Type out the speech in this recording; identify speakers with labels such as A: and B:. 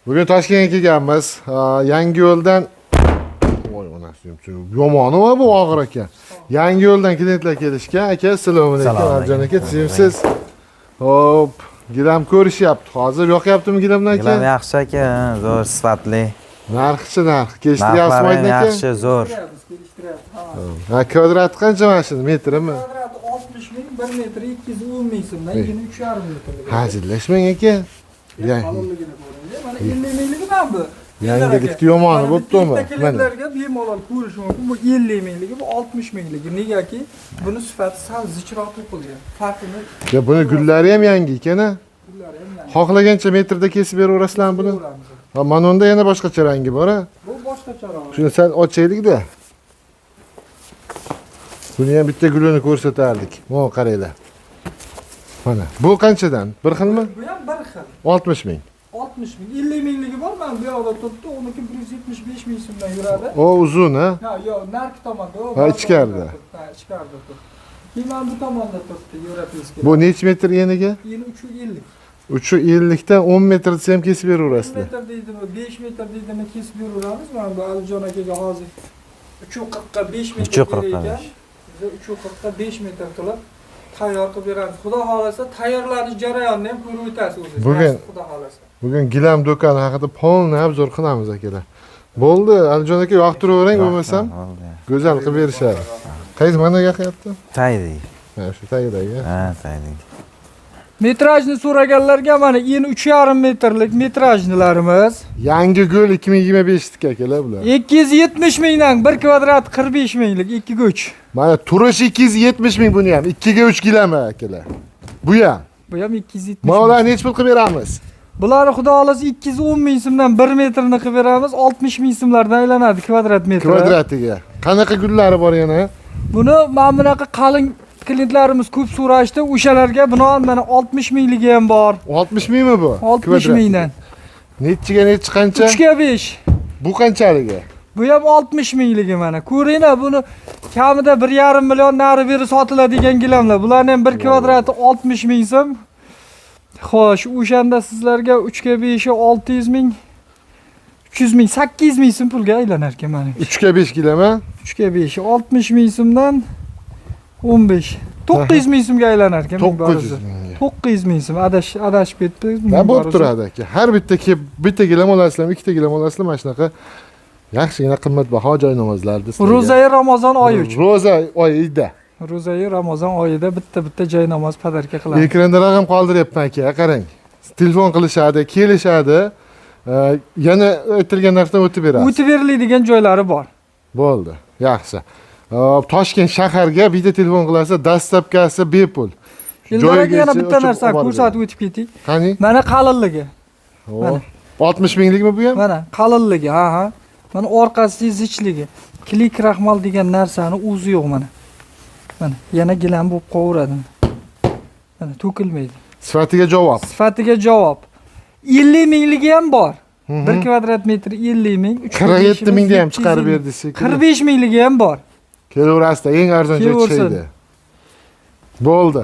A: Bugun Toshkentga kelganmiz. Yangiyo'ldan, voy onasi, yomoni va bu og'ir ekan. Yangiyo'ldan klientlar kelishgan. Aka, assalomu alaykum.
B: Assalomu
A: Arjon aka,
B: alaykum.
A: Tuzimsiz? Hop, gilam ko'rishyapti. Hozir yoqyaptimi gilamlar aka?
B: Gilam yaxshi aka, zo'r, sifatli.
A: Narxichi, narx kelishtiryapsizmi
B: Narxlari ham
A: Oydin aka?
B: yaxshi, zo'r.
A: Ha, kvadrat qancha mana shuni metrimi?
C: Kvadrati 60 ming, 1 metri 210 ming so'mdan, yigirma uch yarim metrlik.
A: Hazillashmang aka.
C: Qalinligini ko'ring. Mana 50 mingligi mana bu.
A: Yangilikni yomoni bo'ptimi?
C: Mana
A: Mana.
C: klientlarga bemalol ko'rish mumkin. Bu 50 mingligi, bu 60 mingligi. Negaki buni sifati sal zichroq to'qilgan. Farqini
A: Ya buni gullari ham yangi ekan a?
C: gullari ham yangi.
A: Xohlagancha metrda kesib beraverasizlarmi buni?
C: Ko'ramiz.
A: Ha, mana unda yana boshqacha rangi bor a?
C: Bu boshqacharoq.
A: Shuni sal ochaylik-da. Buni ham bitta gulini ko'rsatardik. Mana qaranglar. Mana bu qanchadan? Bir xilmi?
C: Bu ham bir xil.
A: 60 ming.
C: 60 ming, 50 mingligi bor, mana bu yoqda turibdi, uniki 175 ming so'mdan yuradi.
A: O uzun ha?
C: Ha, yo'q, narki tomonda. O
A: Ha, ichkarida.
C: Ha, ichkarida turibdi. Keyin mana bu tomonda turibdi, европейский.
A: Bu necha metr eniga?
C: Eni 350.
A: 350 dan 10 metr desa ham kesib
C: 3
A: beraverasizlar.
C: metr deydimi, 5 metr deydimi kesib beraveramiz. Mana bu Alijon akaga hozir 340 ga 5 metr
B: 340
C: kerak
B: ga
C: ekan.
B: 5.
C: Biz 340 ga 5 metr qilib tayyor qilib beramiz. Xudo xohlasa tayyorlanish jarayonini ham ko'rib o'tasiz o'zingiz.
A: Bugun-
C: Xudo xohlasa.
A: Bugun gilam do'koni haqida полный обзор qilamiz akalar. Bo'ldi, Alijon aka, yoqtiravering, bo'lmasam
B: Bo'ldi.
A: go'zal qilib berishadi. Qaysi mana yoqyapti?
B: Taydik.
A: Ha, shu tagidagi.
B: Ha, taydik.
C: Metrajni so'raganlarga mana eni 3,5 metrlik metrajnilarimiz.
A: Yangi gul 2025 akalar bular.
C: 270 mingdan 1 kvadrat 45 minglik 2 ga 3.
A: Mana turishi 270 ming buni ham. 2 ga 3 gilami akalar. Bu ham.
C: Bu ham 270
A: Mana
C: ming.
A: ularni necha pul qilib beramiz?
C: Bularni xudo xohlasa 210 ming so'mdan 1 metrini qilib beramiz, 60 ming so'mlardan aylanadi kvadrat metri.
A: Kvadratiga. Qanaqa gullari bor yana?
C: Buni mana bunaqa qalin klientlarimiz ko'p so'rashdi, o'shalarga binoan mana 60 mingligi ham bor.
A: 60 mingmi bu?
C: 60
A: Kvadratiga.
C: mingdan.
A: Nechiga nechi qancha?
C: 3 ga 5.
A: Bu qanchaligi?
C: Bu ham 60 mingligi mana. Ko'ringlar, buni kamida 1,5 million nari beri sotiladigan gilamlar. Bularni ham 1 kvadrati 60 ming so'm. Xo'sh, o'shanda sizlarga 3 ga 5 600 ming, 300 ming, 800 ming so'm pulga aylanar ekan mana.
A: 3 ga 5 gilami?
C: 3 ga 5 60 ming so'mdan 15 900 ming so'mga aylanar ekan.
A: 900 mingga.
C: 900 ming so'm adashib ketdi.
A: Nima bo'lib turadi aka? Har bitta kelib bitta gilam olasizlarmi, ikkita gilam olasizlar, mana shunaqa yaxshigina qimmatbaho joy namozlarni sizlarga.
C: Ro'zai Ramazon oyi uchun.
A: Ro'za oyida.
C: Ro'zai Ramazon oyida bitta-bitta joy namoz подарка qilamiz.
A: Ekranda raqam qoldiryapman aka, qarang. Telefon qilishadi, kelishadi. Yana aytilgan narxdan o'tib berasiz.
C: O'tib beriladigan joylari bor.
A: Bo'ldi. Yaxshi. Toshkent shaharga bitta telefon qilasa, доставка si bepul.
C: Eldor aka, yana
A: Joyigacha
C: bitta
A: uchib
C: narsani
A: olib borib
C: ko'rsatib o'tib keting.
A: beradi. Qani?
C: Mana qalinligi.
A: O, 60 minglikmi bu ham?
C: Mana qalinligi, ha ha. Mana orqasi zichligi. Клей kraxmal degan narsani o'zi yo'q mana. Mana yana gilam bo'lib qolaveradi. Mana to'kilmaydi.
A: Sifatiga javob.
C: Sifatiga javob. 50 mingligi ham bor. 1 kvadrat metr 50 ming,
A: 47 mingga ham chiqarib berdi shekilli.
C: 45 mingligi ham bor.
A: Kelaverasizda, eng arzon joy
C: Kelaversin.
A: tushaydi. Bo'ldi.